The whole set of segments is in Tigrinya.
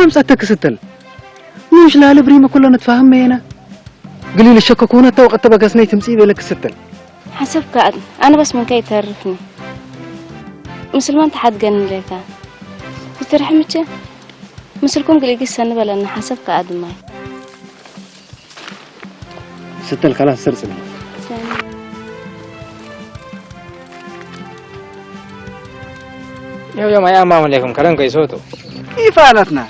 ምጻተ ክስተል። ምሽ ላለ ብሪመ ኩሎ ንትፋህም መየና። ግሊ ልሸከ ኩነ ተወቀተ በገስነይ ትምጺ በለ ክስተል። ሓሰብካ ኣድ-፣ ኣነ በስ ምንከ ይተርፍኒ። ምስልማን ተሓድገኒ ለካ። ይትርሕምቸ ምስልኩም ግሊ ግሰኒ በለና ሓሰብካ ኣድማይ። ستة الكلاس سرسل. يوم يوم أيام ما مليكم كلام كيسوتو. إفالتنا.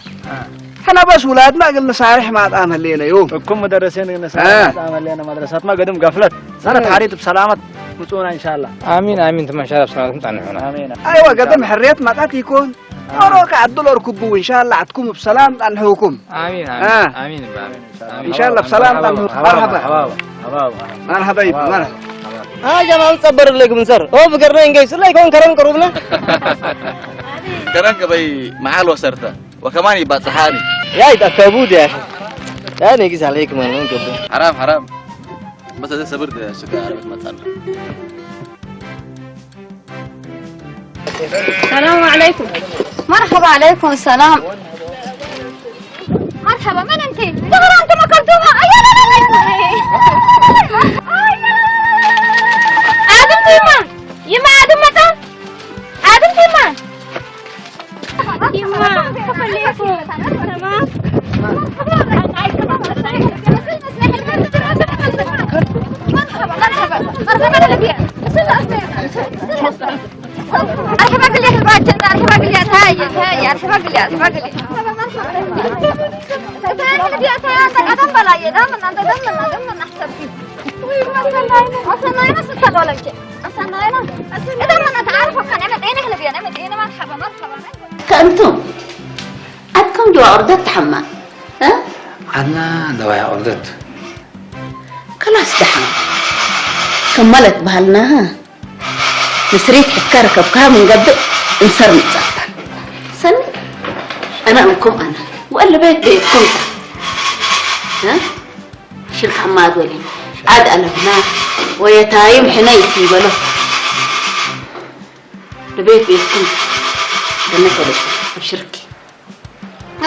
حنا بس ولادنا قلنا صارح ما طعم هلينا يوم. كم مدرسين قلنا صارح آه. ما طعم هلينا مدرسات ما قدم قفلت. سنة حريت بسلامة متونا إن شاء الله. آمين، آمين. ثم إن شاء الله بسلامة متعنا هنا. آمين. أيوة، قدم حريت ما تعطيكم. ኦሮ ከዓድሎ ርክቡ ኢንሻላህ ዓድኩም ብሰላም ጣንሕውኩም። ኣሚን፣ ኣሚን፣ ኣሚን፣ ኣሚን። ኢንሻላህ ብሰላም ጣንሕውኩም። መርሐባ። መርሐባ ይብ፣ መርሐባ። ጀማም ጸበር ለግም ሰር ኦ ብገርና እንገይ ስለይ ኮን ከረን ቅሩብና። ከረን ከበይ መዓል ወሰርተ ወከማን ይባጽሓኒ። ያይ ተከቡድ ያ ያኔ ግዛ ለይክ ማን ገቡ። حرام حرام. بس هذا صبر ده شكا عربت ما تصلح. السلام عليكم. مرحبا، عليكم السلام. مرحبا، من انت؟ دغري انت مكلتومة. أي لا لا لا. آدم تيما. يما آدم متى؟ آدم تيما. يما، خليكم. تمام. ከእንቱም ዓድኩም ድዋ ኦርደት ተሓማ እ? ዓድና ደዋያ ኦርደት። ከላስ ደሓን ከም ማለት ባህልና እ? ምስሪት ሕከር ከብካ ምንገብእ እንሰር ምጻታ ሰኒ ኣና እንኩም ኣና ወለ ቤት ቤትኩም እ? ሽልካ ማጎሊ ዓድ ኣለብና ወየታይም ሕነይ ይበሎ ንቤት ቤትኩም ከነከለሽ ኣብሽርኪ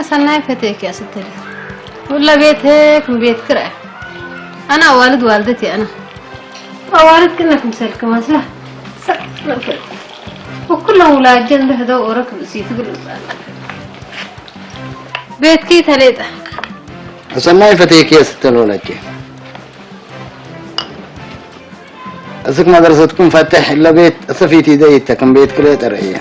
ኣሰናይ ፈተይክ ኣስትሪ ውላ ቤትክ ንቤትክ ርኣ ኣና ኣዋልድ ዋልደት እየ ኣና ኣዋልድ ክነ ክምሰልክ መስላ ወኩሎም ውላጀ እንድሕዶ ኦረ ክብእሲ ትግልጽ ቤትኪ ተሌጠ ኣሰናይ ፈተይክ ኣስትሪ ወላጀ እስክ መድረሰትኩም ፈትሕ ለቤት ሰፊት ይደይተ ከም ቤት ክለ ጠረየ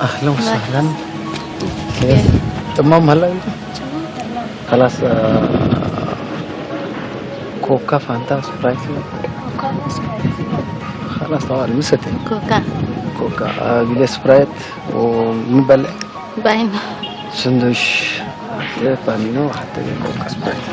أهلا وسهلا. كيف؟ تمام هلا أنت؟ خلاص، آه، كوكا، فانتا، سبرايت. خلاص، تمام، المسة. كوكا. كوكا، آه، قلي سبرايت ومبلع. باين. سندويش. حتى بانينو، حتى كوكا سبرايت.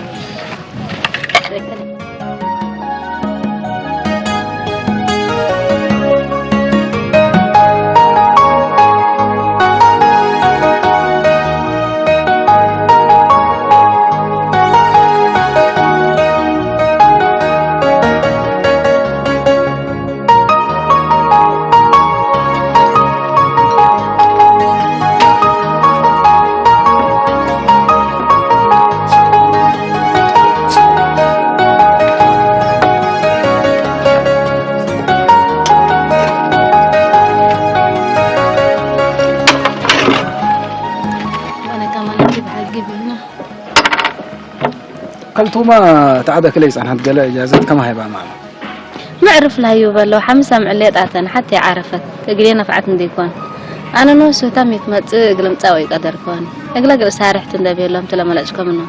ኣነ ከማን እቲ ብሓጊ ብልና። ከልቱማ ተዓደ ክለይ ጸንሐት ገለ እጃዘት ከማ ሃይባ ማማ። መዕርፍ ላዩ በሎ ሓምሳ ምዕሌጣተን ሓቲ ዓረፈት እግሌ ነፍዓት እንዲኮን። ኣነ ኖ ሱታ ሚት መጽእ እግልም ጻወይ ቀደርኮን። እግለ ግል ሳርሕት እንደቤሎም ትለመለጭ ከምኖ።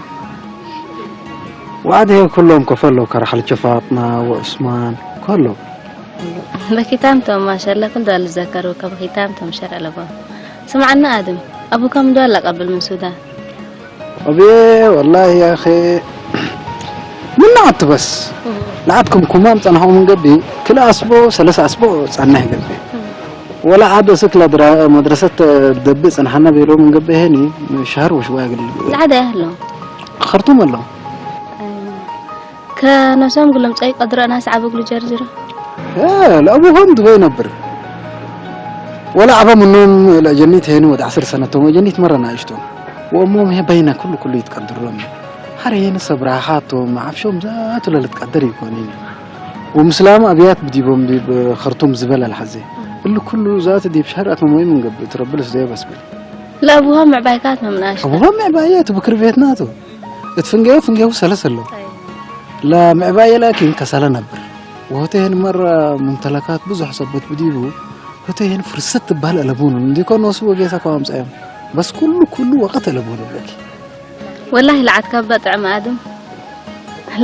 ዋዕድ ኩሎም ከፈሎ ከራሕልቸ ፋጥማ ወዑስማን ከሎ። በኪታም ቶም ማሸላ ኩል ዳል ዘከሩ ከበኪታም ቶም ሸር ኣለቦ። ስምዓና ኣድም፣ ኣቡከም ዶ ኣለቀብል ምን ሱዳን? أبي والله يا أخي، من نعت بس. لعتكم كمان تنحو من قبي، كل أسبوع، ثلاثة أسبوع، تنحي قبي. ولا عاد سكلا درا-، مدرسة دبي، تنحنا بيرو من قبي هني، شهر وشوية قليل. العادة أهله. خرطوم الله. ከነሶም ግሎም ጸይ ቀድሮ ናስ ዓበ ግሉ ጀርጅሮ። إيه، لا أبوهم دبي نبر. ولا عبا منهم لا جنيت هنا ود عشر سنة توم جنيت مرة نايشتو. وأمهم هي بينا كل كل يتقدر لهم. هر هنا صبرا خاتهم عفشهم ذات ولا لتقدر يكونين. ومسلام أبيات بديبهم دي بخرطوم زبالة الحزي. اللي كله ذات دي بشهر أتمم وين من قبل تربل سدي بس بي. لا أبوهم عبايكات من ناشتو. أبوهم عبايات بكر بيتناتو. እት ፍንጌው ፍንጌው ሰለስ ኣሎ። لا معباية لكن كسالة نبر. وهتين مرة ممتلكات بزح صبت بديبو. هتين فرصة تبال ألبون نديكو نوسو وجيسا كوام سايم. بس كل كل وقت ألبون لك. والله لعد كبا طعم آدم.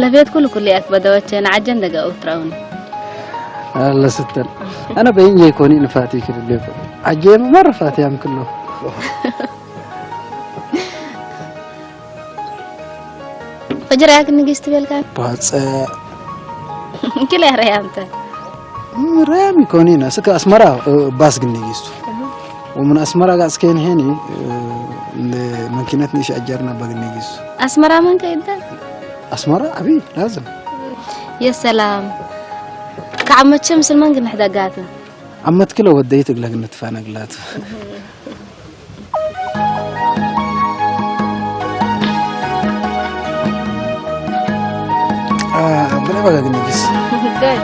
ለቤት ኩሉ ኩሉ ያክ በደወቸ ንዓጀን ደገ ኡትራውን። الله ستر. أنا بين جاي كوني نفاتي كل الليل. عجيب مرة فاتي أم كله. ፈጅር ያክ ንግስት ቤልካን? ባጸ። እንኪ ላይ ረያምተ። ም-፣ ረያም ይኮኒና። ስከ ኣስመራ፣ እ፣ ባስ ግን ንግስቱ። ومن أسمرة قاعد سكين هني، እ፣ ለ-፣ መንኪነት ንሽ ኣጀርና በግ ንግስቱ። ኣስመራ መን ከይደ? ኣስመራ ዓቢ ላዝም። የሰላም። ከዓመቸ ምስል መን ግን ንሕደጋት? ዓመት ክለ ወደይት እግለግ ንትፋነግላት። Ah, boleh bagaimana, Jis? Good.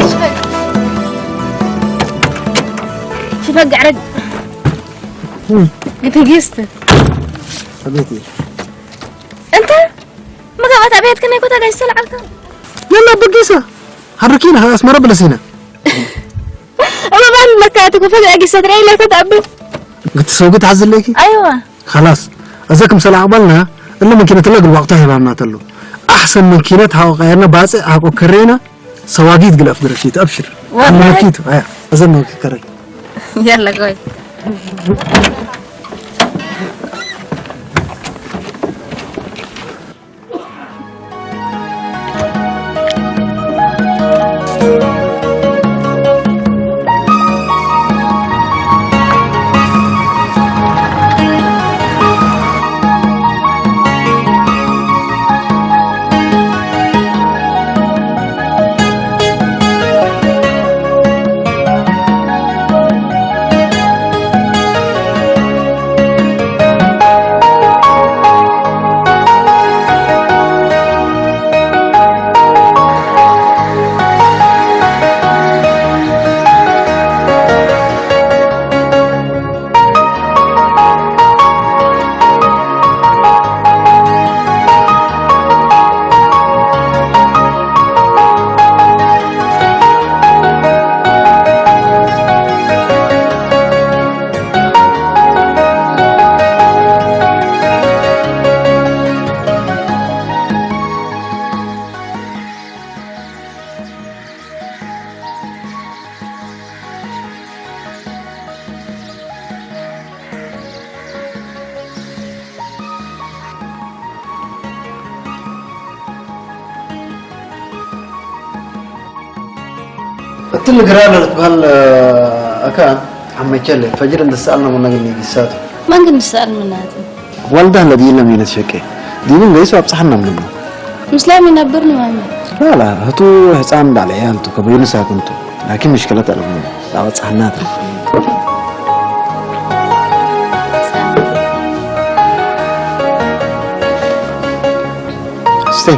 ሽፈግ። ሽፈግ፣ ዕረግ። እም። ትዕግስት። ኣቤት። እንተ መጋባት ኣብያት ከናይ ኮታ ጋሽ ዝተለዓልካ? የላ በጊሳ። ሓርኪና ኣስመራ በለሲና። እማ ባን መካቲ ኮፈ ጋሽ ሰድራይ ለፈት ኣብ። ግትሰው ግት ሓዝለኪ? ኣይዋ። خلاص، እዛ ክምሰል ኣቕባልና እለ መኪነት እለ ግልባቕታ ሂባና ተሎ። ኣሕሰን መኪነት ሃቆ ቀየርና ባጽዕ ሃቆ ከሬና ሰዋጊት ግለፍ ግረፊት፣ ኣብሽር። ወላሂ? መኪቱ፣ ኣያ፣ እዘን ነው ከረይ። የለ፣ ቆይ። እትል ግራለ ልትበሃል ኣካ ሓመቸለ ፈጅር እንተሰኣልና መናግኒ ይሳቱ ማን ግን ሰኣል ምናት ዋልዳ ለዲ ለሚነት ሸቄ ዲብን ገይሱ ኣብጽሓና ምንና ምስላም ይነብር ንማሚ ላላ ህቱ ህፃን ባለ ያልቱ ከበይኑ ሳኩንቱ ላኪን ምሽክለት ኣለሙ ላወጽሓናት እስቲ